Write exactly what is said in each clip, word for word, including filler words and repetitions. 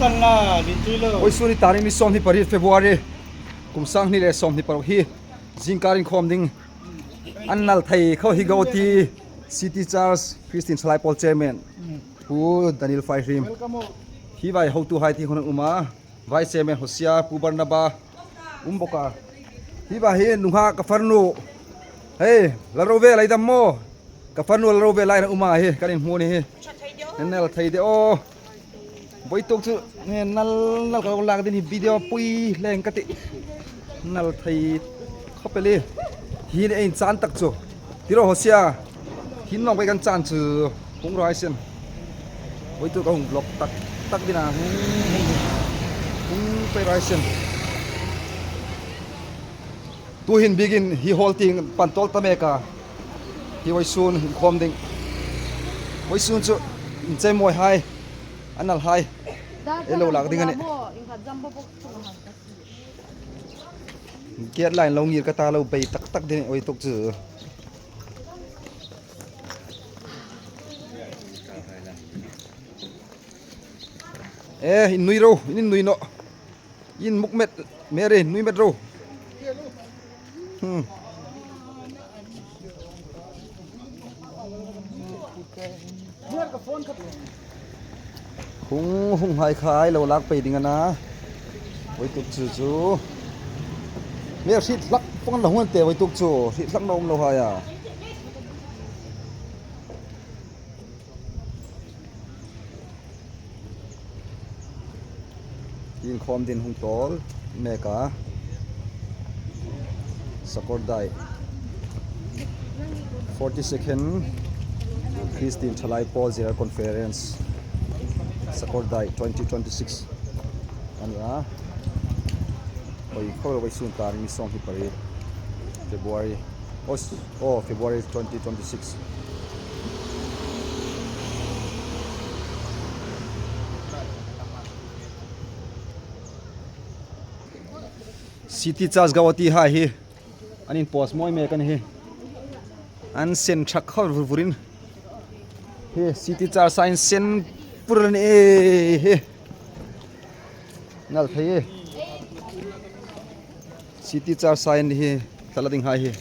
Vawisun hi tarik ni sawmhni pariet February, kum sanghni le sawmhni paruk hi zingkar inkhawm ding an nal thei kha hi Guwahati City Church Christian Thalai Pawl Chairman Pu Daniel Faihriem. Hi vai hotuhai ti hun an um a. Vice Chairman Hosia, Pu Barnaba, um bawk a. Hi vai hi nunghak ka farnu. Hei, Lalrovel ei dam maw? Ka farnu Lalrovel ei na um a hi, kan inhmu ni hi. Nal thei de aw. Vawituk chu, nge nal, nal ka lak ding hi video pui leng ka ti. Nal thei khawp el hi. Hi ni ei chan tak chu. Ti ro Hosia. Hin nawk pei kan chan chu. Hung rai sien. Vawituk ka hung vlog tak tak ding a. Hung, hung, hung pei rai sien. Tuhin biekin hi hall tieng pan tawl ta mek a. Hi vawisun inkhawm ding. Vawisun chu inchei mawi hai. An nal hai. Ei lo lak ding a nih. Gate line lo ngir ka ta lo bei tak tak ding vawituk chu. Eh, in nui ro, in nui naw. In muk met, Mary, nui met ro. Hmm. Hung, hung hai khai lo lak pei ding a na. Vawituk chu chu. Mary hriet hlak pang la hung an te vawituk chu. Hriet hlak naw um lo hai a. Inkhawm ding hung tawl mek a. Sakawrdai. Forty-second Christian Thalai Pawl General Conference. Sakawrdai twenty twenty-six. A ni a. Hoi, hoi, hoi, sun tarik ni sawmhni pariet February. Oh, s-, oh, February twenty twenty-six. City Church Guwahati hai hi. An inpost mawi mek a ni hi. An sen ṭhak khawp vur vurin. Hi City Church sign sen pur a ni e hi. Nal thei e. City Church sign hi. Tala ding hai hi.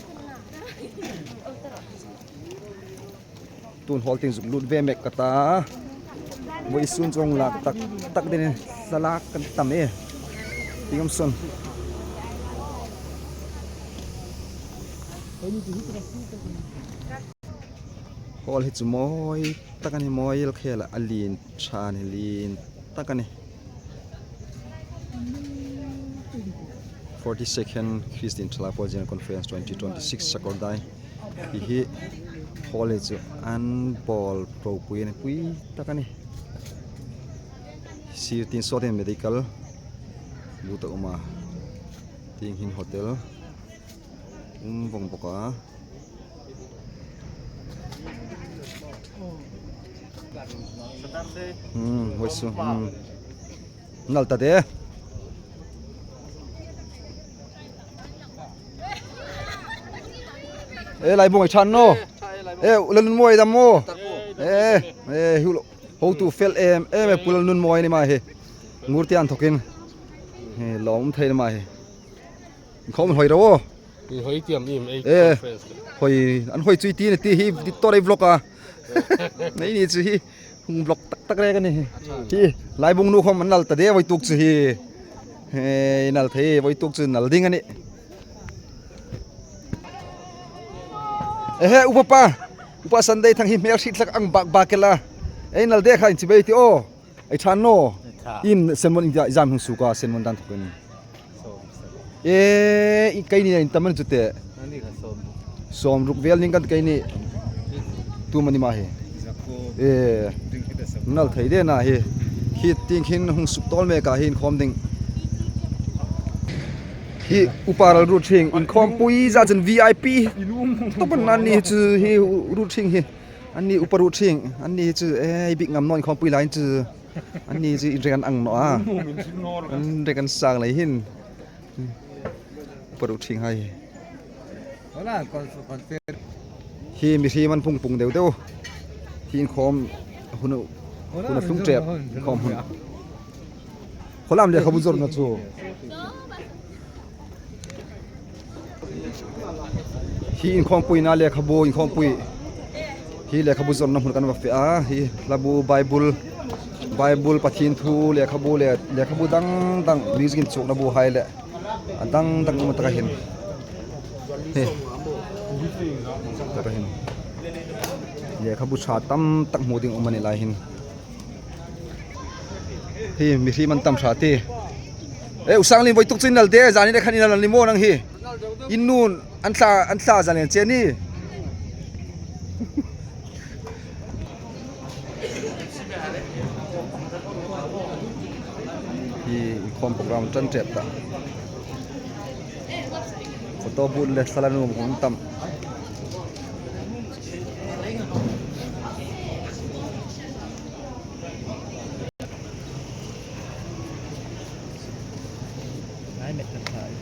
Tun hall tieng zuk lut ve mek ka ta. Vawisun chu hung lak tak tak ding a ni. Thlalak kan tam e. Tieng am sawn. Hall hi chu mawi tak a ni, mawi el khel a, a lien ṭha a ni, lien tak a ni. Forty-second Christian Thalai Pawl General Conference twenty twenty-six Sakawrdai. Hi hi hall hi chu an bawl ropui a ni, pui tak a ni. Sir tin sawtin medical booth a um a. Tieng hin hotel um vong bawk a. Hmm, vawisun, hmm. Nal ta de. E, Laibung ei ṭha naw. E, Lalnunmawia ei dam maw? E, e, hi lo. Hotu fel em em e, Pu Lalnunmawia ni ma hi. Ngurte an thokin. E, lawm thei ni ma hi. Khawm hoi ro. Hoi tiam im ei. E, conference. Hoi, an hoi chu i ti ni ti hi, ti tor ei vlog a. Nei ni chu hi, hung vlog tak tak rek a ni hi. Hi, Laibung nu khawm an nal ta de vawituk chu hi. He, nal thei, vawituk chu nal ding a nih. Ehe, upa pa. Upa Sunday Thang hi hmel hriet hlak ang bak bak el a. Ei nal de kha inchi bei ti aw. Ei ṭha naw. Ei ṭha. In sermon in jam hung suok a, sermon dan thokin. Sawm, sawm. E, i keini in tam an chu te. Ani kha sawm. Sawmruk vel ning kan keini. Tu mani ma hi. Zakko. E. Ding kita sawm. Nal thei de na hi. Hi tieng hin hung suk tawl mek a hin khawm ding. Hi upa Lalruthing inkhawmpui zat chun V I P. Tupan an ni chu hi Ruthing hi. An ni upa Ruthing, an ni chu, e, bik ngam naw inkhawmpui lai chu. An ni chu inrek an ang naw a. Inrek an sang lai hin. Upa Ruthing hai. Hi mihriem an pung pung deu deu. Hi inkhawm hun, hun a tlung ṭep, inkhawm hun. Khaw lam lekhabu zawrna chu. Hi inkhawmpuina lekhabu, inkhawmpui. Hi lekhabu zawrna hmun kan va fe a. Hi hlabu Bible, Bible Pathien thu lekhabu le lekhabu dang dang music inchukna bu hai le. A dang dang um taka hin. Hi. Taka hin. Lekhabu ṭha tam tak hmu ding um a ni lai hin. Hi, mihriem an tam ṭha ti. E, u Sanglim, voi tuk chu in nal de, zanin khan in nal ni maw nang hi. In nun, an thla, an thla zanin che ni. Hi, inkhawm program ṭan ṭep ta. Photo booth le thla la nuom an tam. Ngai met kan thai.